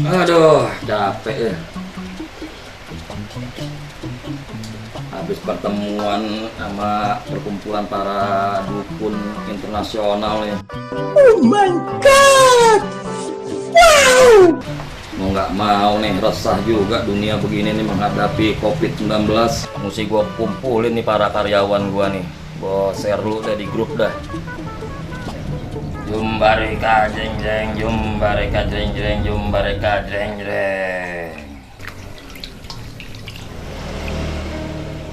Aduh, capek ya. Habis pertemuan sama perkumpulan para dukun internasional ya. Oh my god! Wow! Mau nggak mau nih, resah juga dunia begini nih menghadapi COVID-19. Mesti gua kumpulin nih para karyawan gua nih. Gua share lu deh di grup dah. Jumbareka jeng jeng, jumbareka jeng jeng, jumbareka jeng jeng.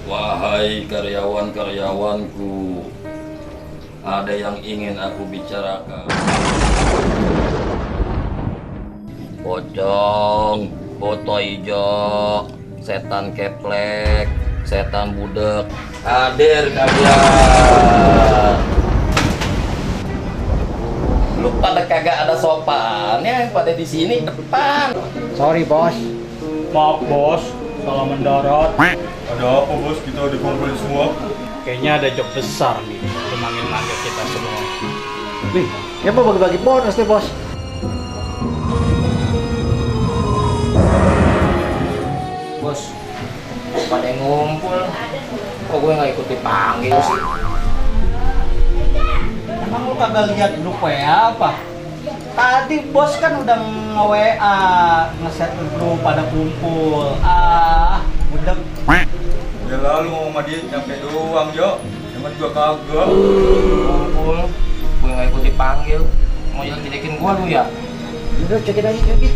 Wahai karyawan-karyawanku, ada yang ingin aku bicarakan. Pocong, foto ijo, setan keplek, setan budek, hadir kalian. Lu pada kagak ada sopannya, pada di sini depan. Sorry bos. Maaf bos, salah mendarat. Ada apa bos? Kita dikumpulin semua. Kayaknya ada job besar nih, untuk manggil-manggil kita semua. Wih, ya mau bagi-bagi bonus nih bos. Bos, pada yang ngumpul, kok gue nggak ikut dipanggil sih? Emang lu kagak lihat grup WA apa? Tadi bos kan udah nge-WA, nge-set grup pada kumpul. Udah. Ya lalu mau sama dia nyampe doang yo. Emang juga kagak. Ngumpul, gue nggak ikut dipanggil. Mau jelek-jelekin gue lu ya? Udah cekin aja cekin.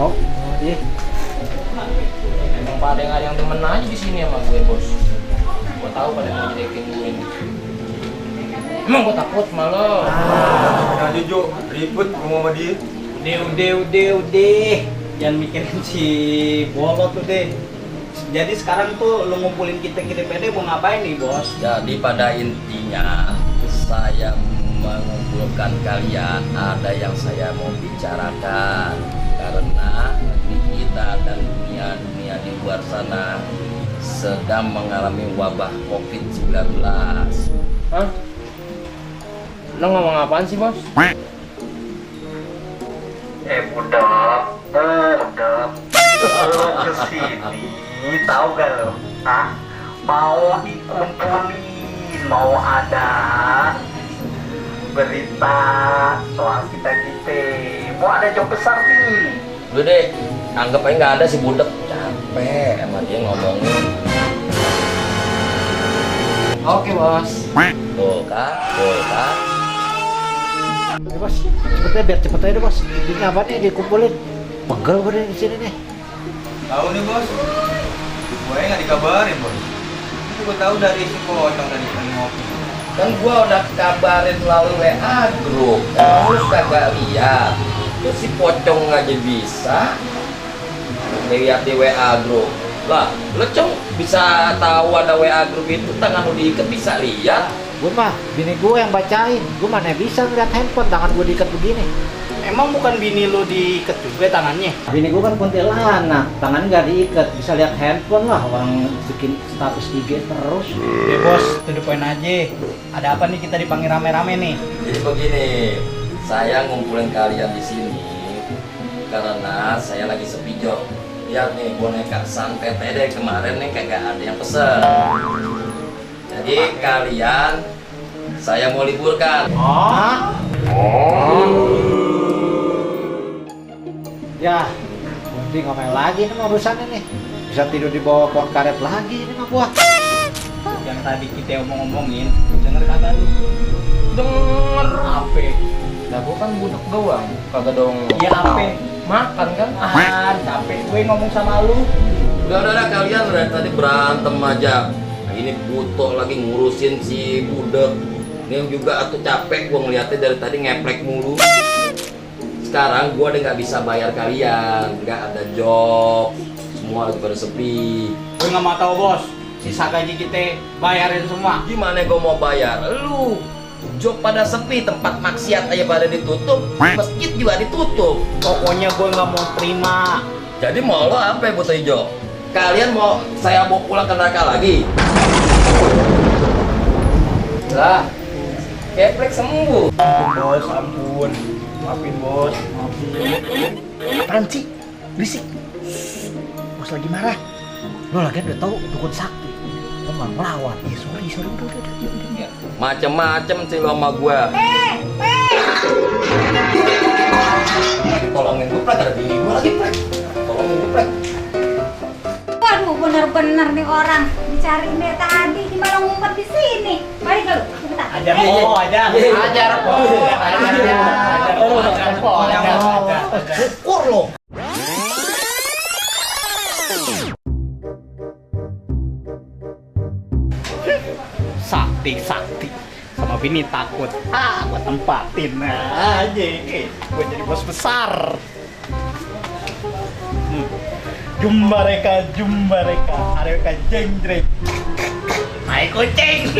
Oh, iya. Emang pada nggak ada yang demen aja di sini sama gue bos. Gue tahu pada mau jelekin gue ini. Emang gue takut sama lo. Nah aja Jo, ribet ngomong sama dia. Udah. Jangan mikirin si bolot tuh deh. Jadi sekarang tuh lu ngumpulin kita pede mau ngapain nih bos? Jadi pada intinya saya mengumpulkan kalian, ada yang saya mau bicarakan karena negeri kita dan dunia di luar sana sedang mengalami wabah COVID-19. Hah? Lo ngomong apaan sih bos? Budak. Kesini, tahu gak lo? Hah? Mau dikumpulin, mau ada berita soal kita. Mau ada job besar nih. Udah deh, anggap aja nggak ada si budak. Capek sama dia ngomongin. Oke bos. Tuh kan. Ya, bos, biar cepet aja deh bos. Ini apa nih dikumpulin? Pegel gue di sini nih. Tahu nih bos. Gue nggak dikabarin bos. Ini gue tahu dari si pocong tadi ngopi. Kan gua udah kabarin melalui WA grup. Lu kagak lihat. Terus si pocong aja bisa lihat di WA grup. Lah, lu Cong bisa tahu ada WA grup itu tangan lu diikat bisa lihat. Gue mah, bini gue yang bacain. Gue mana bisa ngeliat handphone, tangan gue diikat begini. Emang bukan bini lu diikat juga tangannya? Bini gue kan kuntilanak, tangan nggak diikat. Bisa lihat handphone lah, orang bikin status IG terus. Ya bos, to the point aja. Ada apa nih kita dipanggil rame-rame nih? Jadi begini, saya ngumpulin kalian di sini karena saya lagi sepi Jo. Lihat nih boneka santet deh kemarin nih kagak ada yang pesen. Jadi kalian saya mau liburkan. Ya, nanti ngomel lagi nih urusannya nih. Bisa tidur di bawah pohon karet lagi ini mah gua. Yang tadi kita omong-omongin, denger kagak lu? Denger Ape? Lah gua kan budak doang, kagak dong. Iya ape? Makan kan? Capek gue ngomong sama lu. Udah kalian dari tadi berantem aja. Nah, ini butuh lagi ngurusin si budak. Ini juga atuh capek gua ngeliatnya dari tadi ngeplek mulu. Sekarang gua udah nggak bisa bayar kalian, nggak ada job, semua lagi pada sepi. Gue nggak mau tahu bos. Sisa gaji kita bayarin semua. Gimana gua mau bayar? Lu job pada sepi, tempat maksiat aja pada ditutup, masjid juga ditutup. Pokoknya gue nggak mau terima. Jadi mau lo apa ya Buta Ijo? Kalian mau saya bawa pulang ke neraka lagi? Lah, keplek sembuh. Bos, ampun. Maafin bos. Apaan sih? Berisik. Bos lagi marah. Lo lagi udah tahu dukun sakti. Lo nggak ngelawan. Sorry, udah. Macem-macem sih lo sama gua. Tolongin gue plek, ada bini gua lagi plek. Tolongin gue plek. Waduh, bener-bener nih orang dicari nih tadi, di malah ngumpet di sini. Balik lu, cepetan. Ajar oh, ajar. Ajar kok. Syukur lo. Sakti sama bini takut. Gua tempatin aja. Gua jadi bos besar. Jumba reka, areka jenggrek. Hai kucing.